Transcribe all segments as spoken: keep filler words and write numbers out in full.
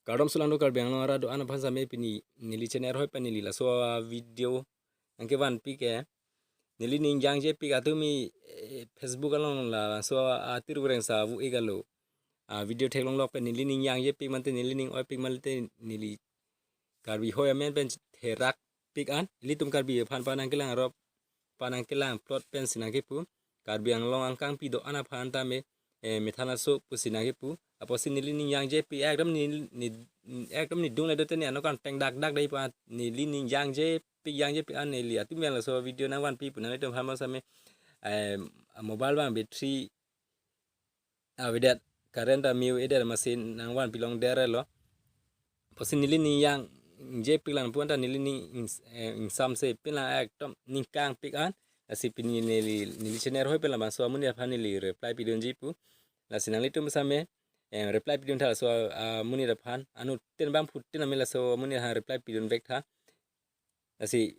Kardom solangdo Karbi Anglong arat do-an aphan same, pini neli channel hoi pen neli laso a-video nangkevanpik ke. Neli ning jangjepik atum i, eh, Facebook along la laso atir kureng sa vu igalo. A-video theklonglok pen neli ning jangjepik mante, neli ning oipik mante, neli Karbi hoi amen pen therakpik an. Ilitum Karbi aphan panangkelang arop, panangkelang plot pensi nangkepu. Karbi Anglong angkangpi do-an aphan tame, eh, methanaso pusi nangkepu. Apotsi neli ning jangjepik ekdom neli, neli, ekdom neli dungle dote neli anokkan teng dakdak dei pu an, neli ning jangjepik, jangjepik an neli atum yang laso video nangvanpi pu nanglitum aphan same, eh, mobile abang battery avedet, current ta miu edet amatsi nangvanpilong derlo. Apotsi neli ning jangjepik lang pu anta neli ning ings-, eh, ingsamse pin lang ekdom ning kangpik an. Lasi pini neli, neli channel hoi pen labangso amonit aphan neli reply pidunji pu. Lasi nanglitum same, eh, reply pidun tha laso, ah, amonit aphan. Anuttin bangphutin ame laso amonit aphan reply pidunvek tha. Lasi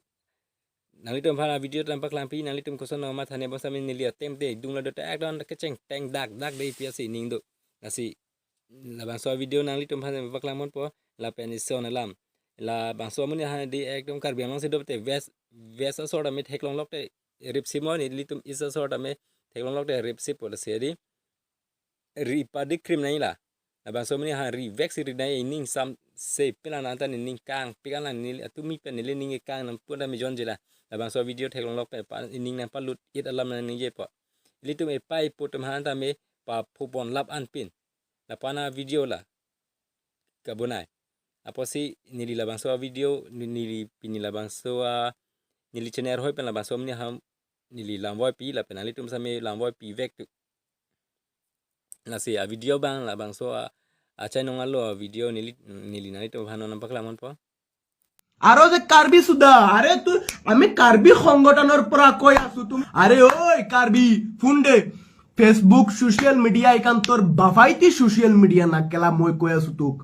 nanglitum aphan a-video ta nangpaklangpi, nanglitum koson nangmatha ne bangso same neli atem te dunglo dote ekdom kecheng teng dakdak dei pu asi ning do. Lasi labangso a-video nanglitum aphan paklang ponpo, lapen ison alam. Labangso amonit aphan di ekdom Karbi Anglong si dote West, West asor tame theklonglok te ripsi mo, nelitum East asor tame theklonglok te ripsi po lasi di ri padi krim nai la. Labangso amonit aphan rivek si ri nai, ining ingsamse pin lang anta neli ning kangpik an lang, neli atum mi pen neli ning kang nang pun dam jonji la. Labangso video theklonglok pen pa ining nangpalut it alam nangningjepo. Ilitum epai ipo atum aphan tame paphupon lap anpin. Lapu an a-video la kabonai. Apotsi neli labangso a-video, ne-, neli pini labangso a, neli channel hoi pen labangso amonit aphan neli lamvoipi lapen nanglitum same lamvoipivek tu. Lasi a-video abang labangso a, achainong alo a-video neli, neli nanglitum aphan nangpaklang ponpo. আরো যে কাৰ্বি সুদা, আৰে তো আমি কাৰ্বি সংগঠনৰ পৰা কৈ আছো তুমি। আৰে ঐ কাৰ্বি, শুন দে, Facebook, ছ'চিয়েল মিডিয়া এইখন তোৰ বাফাইতি ছ'চিয়েল মিডিয়া না, কেলা মই কৈ আছো তোক।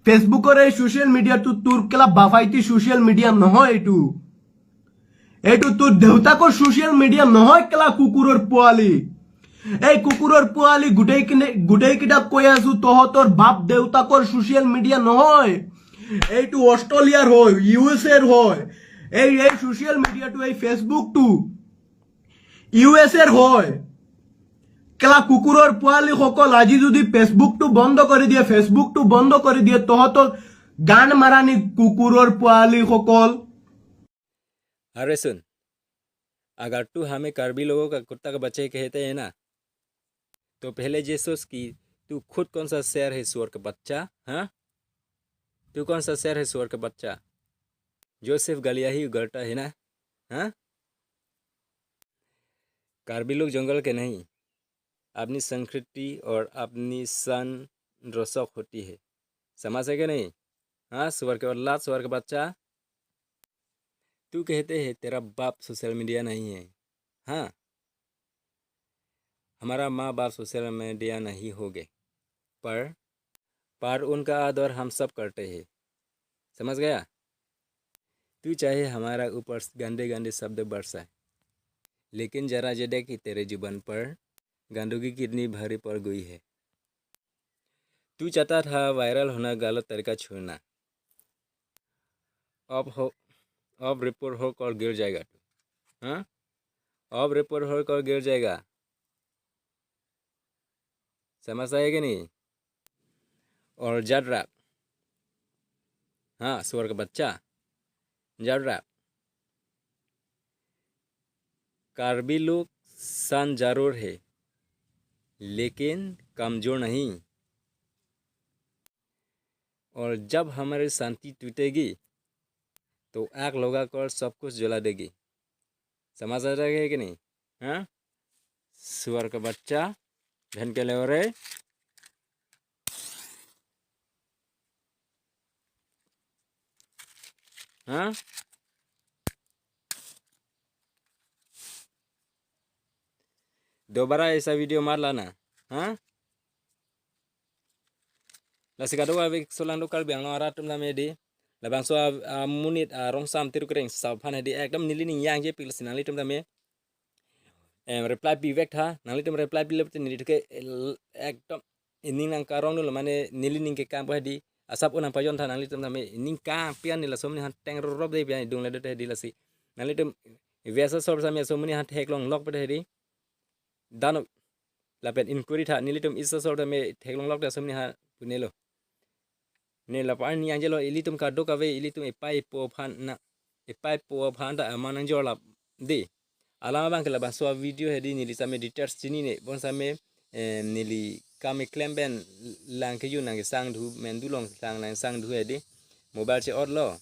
Facebookৰ এই ছ'চিয়েল মিডিয়াটো তোৰ কেলা বাফাইতি ছ'চিয়েল মিডিয়া নহয় এইটো। এইটো তোৰ দেউতাকৰ ছ'চিয়েল মিডিয়া নহয়, কেলা কুকুৰৰ পোৱালি। এই কুকুৰৰ পোৱালি, গোটেই কিনে, গোটেইকেইটাক কৈ আছো, তহঁতৰ বাপ দেউতাকৰ ছ'চিয়েল মিডিয়া নহয়। এইটো অষ্ট্ৰেলিয়াৰ হয়, ইউ এছ এৰ হয়। এই, এই ছ'চিয়েল মিডিয়াটো, এই Facebookটো ইউ এছ এৰ হয়। কেলা কুকুৰৰ পোৱালিসকল, আজি যদি Facebookটো বন্ধ কৰি দিয়ে, Facebookটো বন্ধ কৰি দিয়ে, তহঁতক গান মাৰা নি কুকুৰৰ পোৱালিসকল। अरे सुन, अगर तू हमें कार्बी लोगों का कुत्ता का बच्चा ही कहते हैं ना, तो पहले ये सोच कि तू खुद कौन सा शेर है, सुअर का बच्चा, हाँ? तू कौन सा शेर है, सुअर का बच्चा, जो सिर्फ गालियाँ ही उगलता है ना, हाँ? कार्बी लोग जंगल के नहीं, अपनी संस्कृति और अपनी शान रोचक होती है, समझ है कि नहीं? हाँ, सुअर के औलाद, सुअर का बच्चा। तू कहते है तेरा बाप सोशल मीडिया नहीं है। हाँ, हमारा माँ बाप सोशल मीडिया नहीं होंगे, पर, पर उनका आदर हम सब करते हैं। समझ गया? तू चाहे हमारा ऊपर गंदे गंदे शब्द बरसाए, लेकिन जरा ये देख कि तेरे जुबान पर गंदगी कितनी भारी पड़ गई है। तू चाहता था वायरल होना, गलत तरीका चुना। अब हो, अब रिपोर्ट होकर गिर जाएगा तू। हाँ? अब रिपोर्ट होकर गिर जाएगा। समझ आया कि नहीं? और याद रख। हाँ, सुअर का बच्चा। याद रख। कार्बी लोग शान जरूर है, लेकिन कमजोर नहीं। और जब हमारी शांति टूटेगी, तो आग लगाकर सब कुछ जला देगी। समझ आ रहा है कि नहीं? हाँ? सुअर का बच्चा, धन के ले रे। हाँ? दोबारा ऐसा वीडियो मत लाना, हाँ? Lasi kadokave solangdo Karbi Anglong arat atum tame di, labangso a, amonit arong sam tiru kereng sa aphan hedi ekdom neli ning jangjepik, lasi nanglitum tame, em, reply pivek tha, nanglitum reply pilo te neli thuke el-, ekdom ining nangkarong dolo, mane neli ning kekang po hedi, asap unang pajon tha, nanglitum tame ining kangpi an ne laso amonit aphan teng rorop de pi an idung le do te hedi lasi. Nanglitum vesa sor tame laso amonit aphan theklong lok pe te hedi. Dano lapen inquiry tha, nelitum esa sor tame theklong lok te laso amonit aphan pu ne lo. Ne lapu arni angjelo ilitum kadokave ilitum epei epo aphan na, epei epo aphan ta aman nangjor lap de. Alam abang ke labangso a-video hedi neli tame details chinine, bonsitame, eh, neli kam keklem pen lang kejun nangkesang dhu, mendu long lang nangsang dhu hedi. Mobile che-otlo.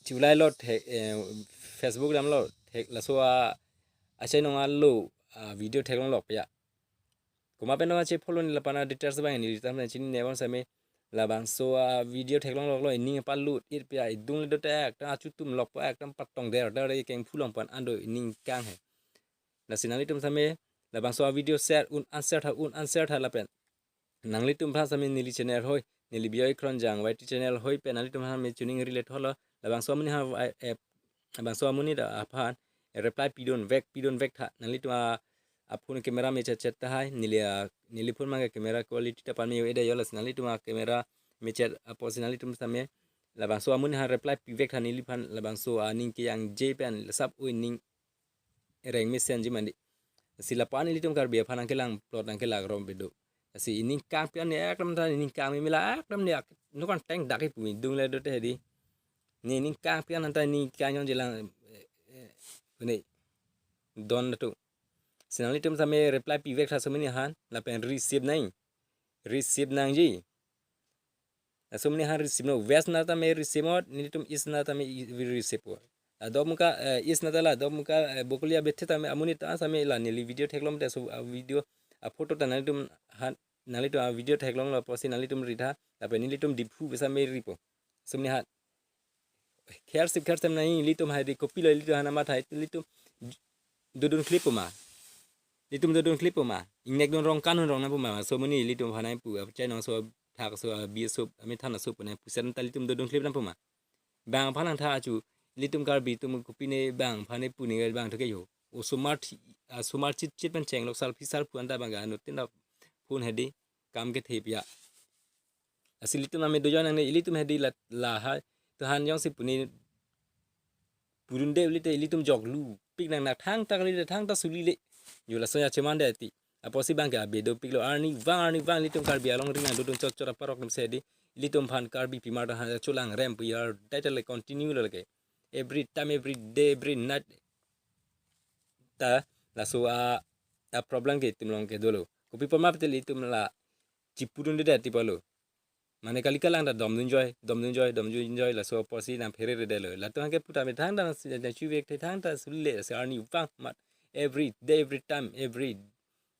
Chulai lo thek, eh, Facebook damlo thek, laso a, achai nong alo a-video theklong lok pe ya. Komat pen nong ache follow ne lapu an a-details abang neli tame chinine, bonsitame labangso a-video theklong loklo, ining palut it pi a, idung le do te ekdom achutum lok po, ekdom patong der der kengphu long pan ando ining kang he. Lasi nanglitum tame labangso a-video share un an share tha, un an share tha lapen nanglitum aphan tame neli channel hoi, neli Biyoi Kronjang Y T channel hoi pen nanglitum aphan me chuning rile tholo, labangso amonit ha, eh, labangso amonit aphan reply pidun vek, pidun vek tha, nanglitum a, a-phone camera me chet chet tahai, neli a, neli phone abang ke camera quality ta pan me yo ede yo, lasi nanglitum a-camera me chet apotsi nanglitum tame labangso amonit aphan reply pi vek tha neliphan, labangso aning kejangje pen lasap oi ning reng mesenji mandi. Si lapu an ilitum Karbi aphan nangkelang plot nangkelang rom bedo. Si ining kangpi an ne ekdom ta ining kang me mila ekdom ne ak-, nukon teng dak ipu idung le do te hedi. Ne ining kangpi an ta ining kang jong jelang, eh, eh, ne don tu. Si nanglitum tame reply pi vek tha laso amonit aphan lapen receive nang. Receive nangji. Laso amonit aphan receive non, west na tame receive non, nelitum east na tame i-, receive non. La Domuka, eh, east na ta la Domuka, eh, Bokolia bethe tame amonit ta tame la neli video theklong te laso a-video a-photo ta nanglitum aphan, nanglitum a-video theklonglo apotsi nanglitum ri tha, lapen nelitum Diphu besa me ripo. Laso amonit aphan. Kher sip kher sem nang ilitum hedi kopilo ilitum aphan amat hai ilitum dodun khlip po ma. Ilitum dodun khlip po ma. Ingnek dun rong kan dun rong nang po ma. Laso amonit ilitum aphan nangpu, achai nong so thak so, ah, bi so, amethan so pu nangpu sen ta ilitum dodun khlip nang po ma. Bang aphan nangtha achu, ilitum Karbi atum kopine bang aphan ne pu ne bang thoke yo. Osomar thi, ah, osomar chit chit pen chenglok salpi sar pu an ta bang ga no tin da phone hedi kam kethe pi ya. Lasi ilitum ame dojon nangne ilitum hedi la, lahai. Tuhan jongsi pu ne pudun de uli te ilitum joklu pik nang nak thangta kali de thangta suli le. Yo laso ya cheman de ti. Apotsi bang ke abe dopiklo arnivang arnivang ilitum Karbi along ring nang dodun chot chot aparok atum si hedi. Ilitum aphan Karbi pimar ta han cholang rem pu ya dai ta le continue lo lake. Every time, every day, every night. Ta laso a, a-problem ke itum along ke dolo. Kopi apot ma pu te ilitum la chipudun de de ti palo. Mane kali kalang ta dom dunjoi, dom dunjoi, dom dunjoi, laso apotsi nang phere re de lo. Latum ke pu tame thangta nang si, nang chuve ke thangta suli le, si arnivang mat. Every day, every time, every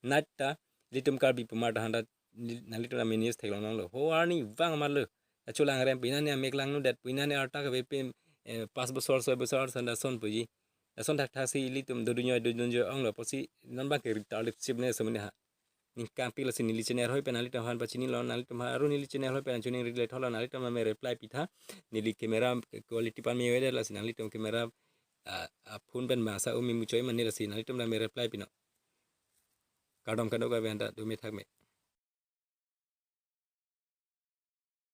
night ta ilitum Karbi pimar ta han ta neli, nanglitum la manage theklong nanglo. Ho arnivang mat lo. Acholang rem pina ne amek lang nu det, pina ne arta ke pe, eh, pas bosor, soi bosor, sanda son puji. Lason thakthak si ilitum dodunjoi, dodunjoi onglo apotsi non bang ke retarded sip ne laso amonit ha. Ining kangpi, lasi neli channel hoi pen nanglitum aphan pachinilo, nanglitum ha aru neli channel hoi pen chuning rile tholo, nanglitum la me reply pi tha. Neli camera quality pan me yo de lasi nanglitum camera, ah, ah, phone pen bangsa umi muchoi mane lasi nanglitum la me reply pi non. Kardom kadokave anta do me thak me.